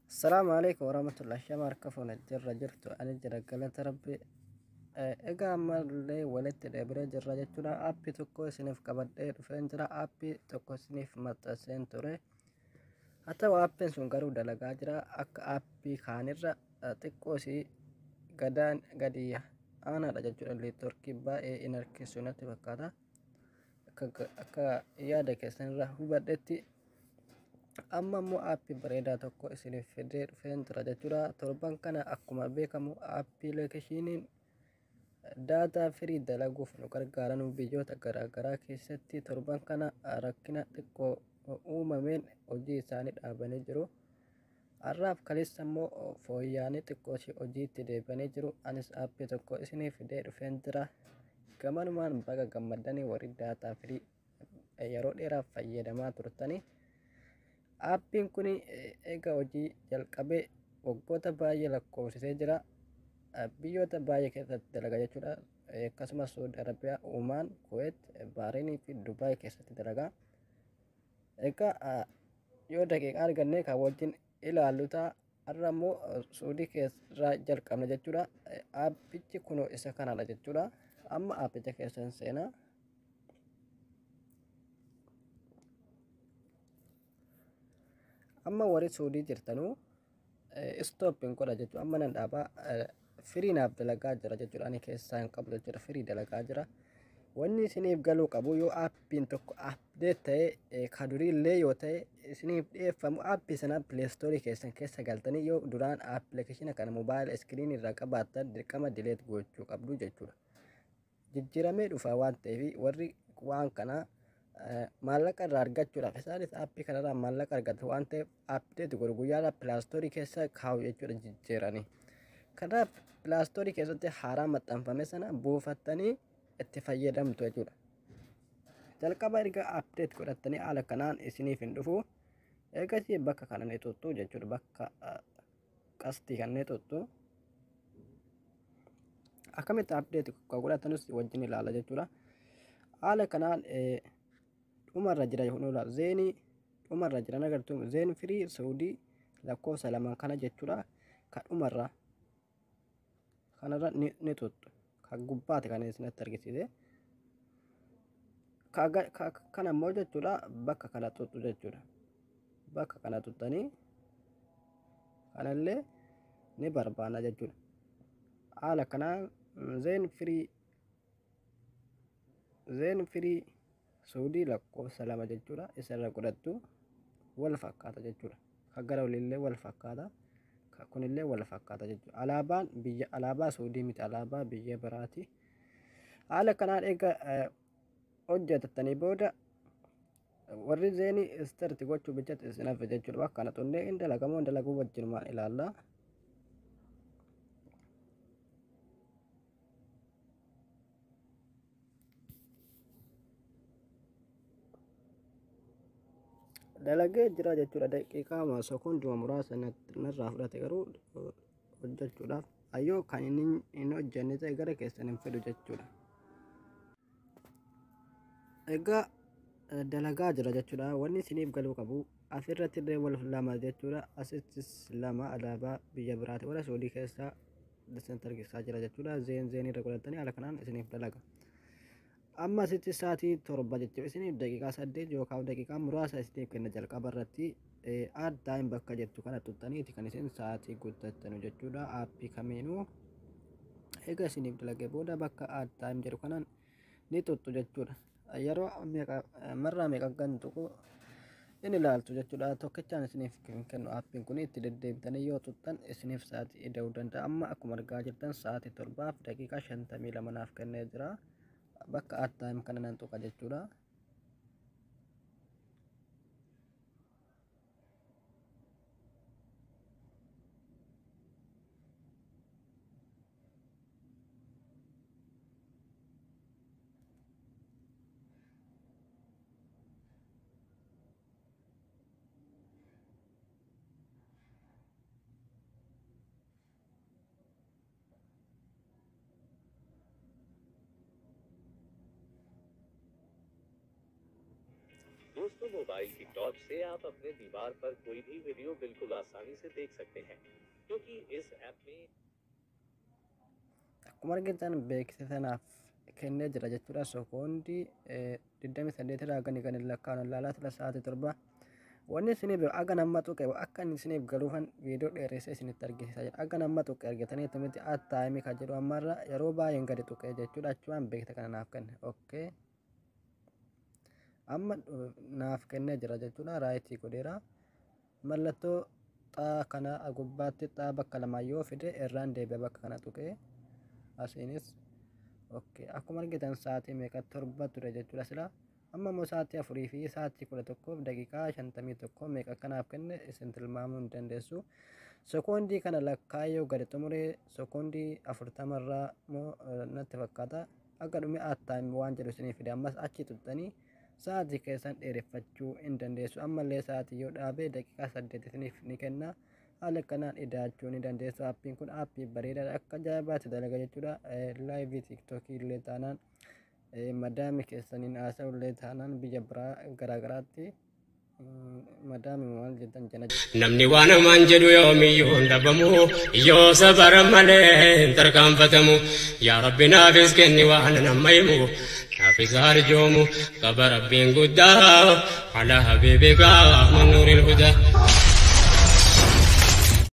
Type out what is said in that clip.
Assalaamu alaikum warahmatullahi. Shama harka fuune, jirra jirtu? Ani jira, galata Rabbi. Egaa ammallee walitti deebinee jirra jechuudha. Aappii tokko isiniif qabadhee dhufeen jira. Aappii tokko isiniif maxxanseen ture. Haa ta'u, aappiin sun garuu dalagaa jira. Akka aappii kaanirra xiqqoo isii gadaan gadi aanaadha jechuudha. Neetworkii baay'ee in harkisu natti fakkaata. Akka yaada keessanirraa hubadhetti, amma immoo aappii bareedaa tokko isiniif fidee dhufeen jira jechuudha. Torban kana akkuma beekamu appilikeeshiniin data free dalaguuf nu gargaaran biyyoota garaagaraa keessatti torban kana rakkina xiqqoo uumameen hojii isaanii dhaabanii jiru. Har'aaf kaleessa immoo fooyya'anii xiqqoo hojiitti deebi'anii jiru. Anis aappii tokko isiniif fidee dhufeen jira. Gamanumaan baga gammadanii, warri data free yeroo dheeraaf fayyadamaa turtanii. Aappiin kun egaa hojii jalqabee waggoota baay'ee lakkoofsisee jira. Biyyoota baay'ee keessatti dalaga jechuudha. Akkasumas Saudi Arabiyaa, Omaan, Kuwait, Baareenii fi Dubaay keessatti dalaga. Egaa yoo daqiiqaa arganne kan wajjin ilaallu ta'a. Har'a immoo Suudii keessaa jalqabna jechuudha. Aappichi kunoo isa kanadha jechuudha. Amma aappicha keessan seenaa. Amma warri Suudii jirtanuu stop hin godha jechuudha. Amma nan dhaabaa, free naaf dalagaa jira jechuudha. Ani keessaa hin qabu jechuudha. Free dalagaa jira. Wanni isiniif galuu qabu, yoo aappiin tokko update ta'e, ka duriillee yoo ta'e isiniif dhiyeeffamu, aappii sana Play Store keessan keessa galtanii yoo duraan appilikeeshina kana mobaayila screen irraa qabaattan dirqama delete gochuu qabdu jechuudha. Jijjiiramee dhufa waan ta'eef, warri waan kana maallaqa irraa argachuudhaaf, isaanis aappii kanarraa maallaqa argatu waan ta'eef, update godhu, guyyaadhaa Play Store keessa kaa'u jechuudha jijjiiranii. Kanaaf Play Store keessatti haaraa maxxanfame sana buufattanii itti fayyadamtu jechuudha. Jalqaba erga update godhattanii haala kanaan isiniif hin dhufu. Ergasii bakka kana ni xuxxu jechuudha. Bakka qastii kan ni xuxxu. Akkamitti update godhatanus wajjin ilaala jechuudha. Haala kanaan dhumarra jira jechuudha. Zeenii dhumarra jira agartuu, Zain Free Saudii lakkoofsa 2 kana jechuudha. Ka dhumarra kanarra ni xuxxu. Ka gubbaati kan isinitti argisiise. Kana immoo jechuudha bakka kana xuxxu jechuudha. Bakka kana xuxxanii kanallee ni barbaanna jechuudha. Haala kanaan Zain Free Saudii lakkoofsa 2 jechuudha. Isarra godhattu wal fakkaata jechuudha. Ka gara oliillee wal fakkaata. Kunillee wal fakkaata jechuudha. Alaabaan biyya alaabaa Saudii miti, alaabaa biyya biraati. Haala kanaan egaa hojjetattanii booda warri zeenii start gochuu bichatti isin hafe jechuudha. Bakka kana xunnee hin dalagamoo hin dalaguu wajjinumaan ilaalla. Dalagee jira jechuudha. Daqiiqaa sekoonduma muraasa narraa fudhate garuu hojjechuudhaaf. Ayyoo, kan inni hin hojjenne ta'e gara keessan hin fidu jechuudha. Egaa dalagaa jira jechuudha. Wanni isiniif galuu qabu, asirratti illee wal lama jechuudha. Asittis lama, alaabaa biyya biraati. Warra Suudii keessaa isinitti argisiisaa jira jechuudha. Zeen zeenii irra godhatanii haala kanaan isiniif dalaga. Amma asitti sa'aatii 7 jechuudha. Isiniif daqiiqaa 8 yookaan daqiiqaa muraasa isiniif kenna. Jalqaba irratti add time bakka jettu kana tuttaniiti kan isin sa'aatii guuttattanu jechuudha. Aappii kamiinuu egaa isiniif dalagee booda bakka add time jedhu kanaan ni tuttu jechuudha. Yeroo meeqa, marraa meeqa kan tuqu inni ilaaltu jechuudha. Tokkichaan isiniif kennu aappiin kun, itti deddeebitanii yoo tuttan isiniif sa'aatii ida'uu danda'a. Amma akkuma argaa jirtan sa'aatii 7:52 naaf kennee jira. Bakka add time kana nan tuqa jechuudha. दोस्तों, मोबाइल की टॉर्च से आप अपने दीवार पर कोई भी वीडियो बिल्कुल आसानी से देख सकते हैं, क्योंकि इस ऐप में Akkuma argitan beeksisa sanaaf kennee jira jechuudha. Sekoondii 28 irraa gani kan lakkaa'an ilaalaa sila sa'aatii 7. Wanni isiniif aga nama tuqe akka inni isiniif galuufan viidiyoo dheeressee isinitti argisiisaa jira. Aga nama tuqe argitanii miti add time kan jedhu ammarra yeroo baay'een gadi tuqe jechuudha. Achumaan beeksisa kana naaf kenne. Okay. Amma naaf kennee jira jechuudha. Right godheera. Mallattoo xaa kana gubbaatti xaa bakka lamaan yoo fide irraan deebi'a bakka kana tuqee. Asiinis okay. Akkuma argitan sa'aatii meeqa 7 ture jechuudha sila. Amma immoo sa'aatii 4 fi sa'aatii 11:51 meeqa akkanaaf kenne isin tilmaamuu hin dandeessu. Sekoondii kana lakkaa'ee yoo gadi xumuree sekoondii 40 irraa moo natti fakkaata. Akka dhume add time waan jedhu isinii fide, ammas achi tuqxanii sa'aatii keessan dheereffachuu hin dandeessu. Ammallee sa'aatii yoo dhaabe daqiiqaa 8 isiniif ni kenna. Haala kanaan idaachuu ni dandeessu. Aappiin kun aappii bareedaadha. Akka ajaa'ibaatti dalaga jechuudha. Live TikTokii illee taanaan, madaami keessaniin haasa'u illee taanaan, biyya biraa garaagaraatti madaami maal jettan jana. Namni waan hamaan jedhu yoomiyyuu hin dhabamu, yoo sabara malee hin tarkaanfatamu. Yaa Rabbi, naafis kenni waan nama himu, naafis harjoomu qaba Rabbiin guddaa, ala habiibika nuuril hudaa.